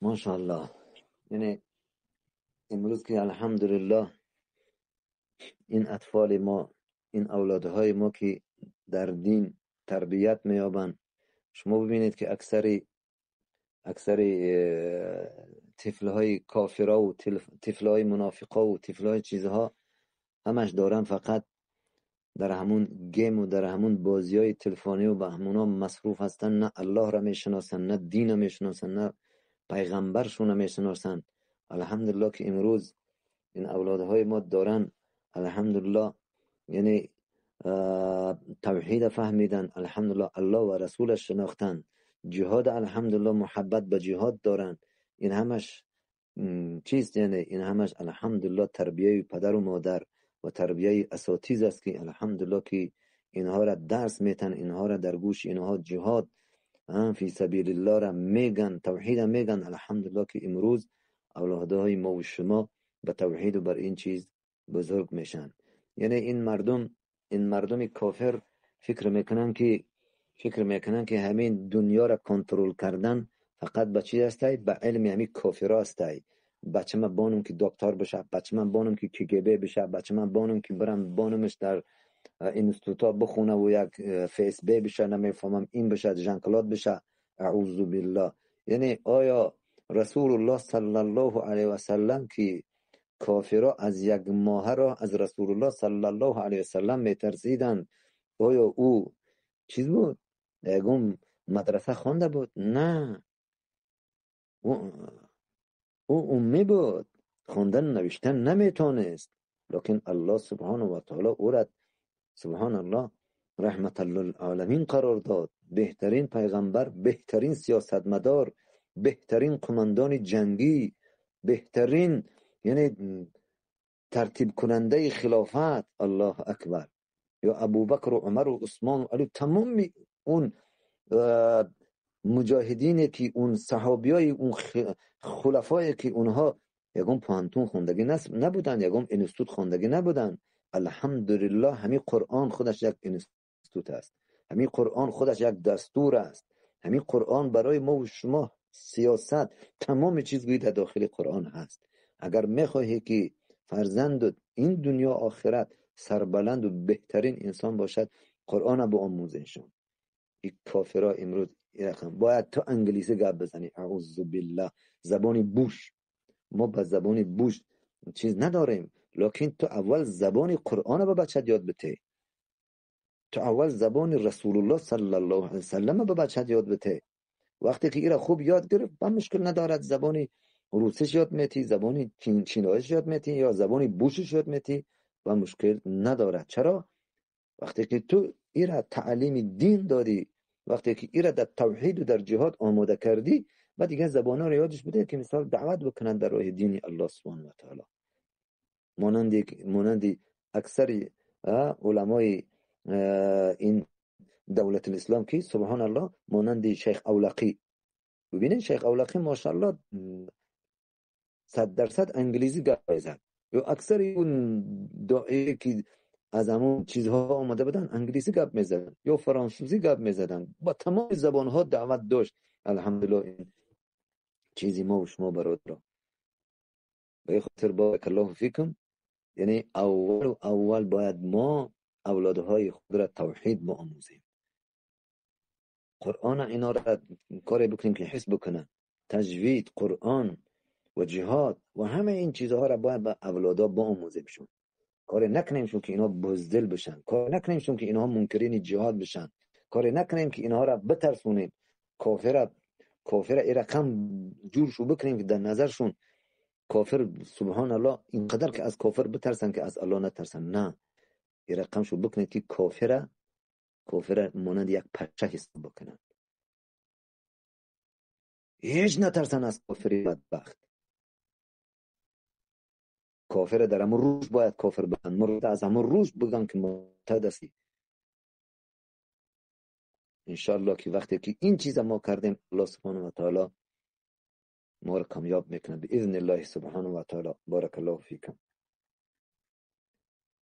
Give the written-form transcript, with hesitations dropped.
ماشاءالله. یعنی امروز که الحمدلله این اطفال ما، این اولادهای ما که در دین تربیت میابند، شما ببینید که اکثر طفلهای کافرها و طفلهای منافقا و طفلهای چیزها همش دارن فقط در همون game و در همون بازی های تلفنی و به همونا مصروف هستن. نه الله را میشناسن، نه دین را میشناسن، نه پیغمبرشون را میشناسن. الحمدلله که امروز این اولادهای ما دارن الحمدلله یعنی توحید فهمیدن، الحمدلله الله و رسولش شناختن، جهاد الحمدلله محبت به جهاد دارن. این همش چیست؟ یعنی این همش الحمدلله تربیه پدر و مادر و تربیه اساتید است که الحمدلله که اینها را درس میتن، اینها را در گوش اینها جهاد فی سبیل الله را میگن، توحید میگن. الحمدلله که امروز اولادهای ما و شما به توحید و بر این چیز بزرگ میشن. یعنی این مردم کافر فکر میکنن که همین دنیا را کنترل کردن فقط به چی هستی؟ به علم همین کافرها هستی. بچه من بانم که دکتر بشه، بچه من بانم که KGB بشه، بچه من بانم که برم بانمش در اینستیتوتا بخونه و یک FSB بشه، نمیفهمم این بشه، ژانکلاد بشه. اعوذ بالله. یعنی آیا رسول الله صلی الله علیه و سلم که کافرها از یک ماه را از رسول الله صلی الله علیه و سلم میترسیدند، آیا او چیز بود؟ یگم مدرسه خوانده بود؟ نه، او امی بود، خواندن نوشتن نمیتونست. لیکن الله سبحانه و تعالی او را سبحان الله رحمت للعالمین قرار داد. بهترین پیغمبر، بهترین سیاستمدار، بهترین قماندان جنگی، بهترین یعنی ترتیب کننده خلافت. الله اکبر. یا ابوبکر و عمر و عثمان و علی، تمام اون مجاهدینی که اون صحابیای اون خلفایی که اونها یگم پوهنتون خوندگی نبودن، یگم انستیتوت خوندگی نبودن. الحمدلله همین قرآن خودش یک انستیتوت است، همین قرآن خودش یک دستور است، همین قرآن برای ما و شما سیاست، تمام چیز گویی در داخل قرآن هست. اگر میخواهی که فرزند این دنیا آخرت سربلند و بهترین انسان باشد، قرآن به آموزشون. این کافرها امروز باید تو انگلیسی گپ بزنی. اعوذ بالله. زبان بوش، ما به زبان بوش چیز نداریم، لکن تو اول زبان قرآن به بچت یاد بده، تو اول زبان رسول الله صلی الله علیه وسلم به بچت یاد بده. وقتی که ایرا خوب یاد گرفت با مشکل ندارد، زبان روسیش یاد میتی، زبان چینایش یاد میتی، یا زبان بوشش یاد میتی و مشکل ندارد. چرا؟ وقتی که تو ایرا تعلیم دین دادی، وقتی که ایرا در توحید و در جهاد آماده کردی، و دیگه زبان‌ها رو یادش بده که مثال دعوت بکنن در راه دین الله سبحانه و تعالی. مانند اکثر علمای این دولت الاسلام که سبحان الله، مانند شیخ اولقی. ببینید شیخ اولقی ماشاءالله 100% انگلیسی گپ می‌زد، یا اکثر اون داعی که از همون چیزها آمده بودن انگلیسی گپ می‌زدن یا فرانسوی گپ می‌زدن، با تمام زبان‌ها دعوت داشت. الحمدلله این چیزی ما و شما برادران به خاطر بارک الله فیکم. یعنی اول باید ما اولادهای خود را توحید بآموزیم، قرآن اینا را کاری بکنیم که حس بکنن، تجوید قرآن و جهاد و همه این چیزها را باید به اولادا بآموزیمشون. کاری نکنیم شون که اینا بزدل بشن، کاری نکنیم شون که اینها منکرین جهاد بشن، کاری نکنیم که اینها را بترسونیم، کافر ای رقم جور شو بکنیم که در نظرشون کافر سبحان الله اینقدر که از کافر بترسن که از الله نترسن. نه، ای رقم شو بکنید که کافر مانند یک پشه حساب بکنن، هیچ نترسن از کافری بدبخت. کافر در همون روش باید کافر بگن، مرد از همون روش بگن که مرتد هستی. انشالله که وقتی که این چیز ما کردیم، الله سبحانه و تعالی ما را کامیاب میکنه باذن الله سبحانه و تعالی. بارک الله فیکم.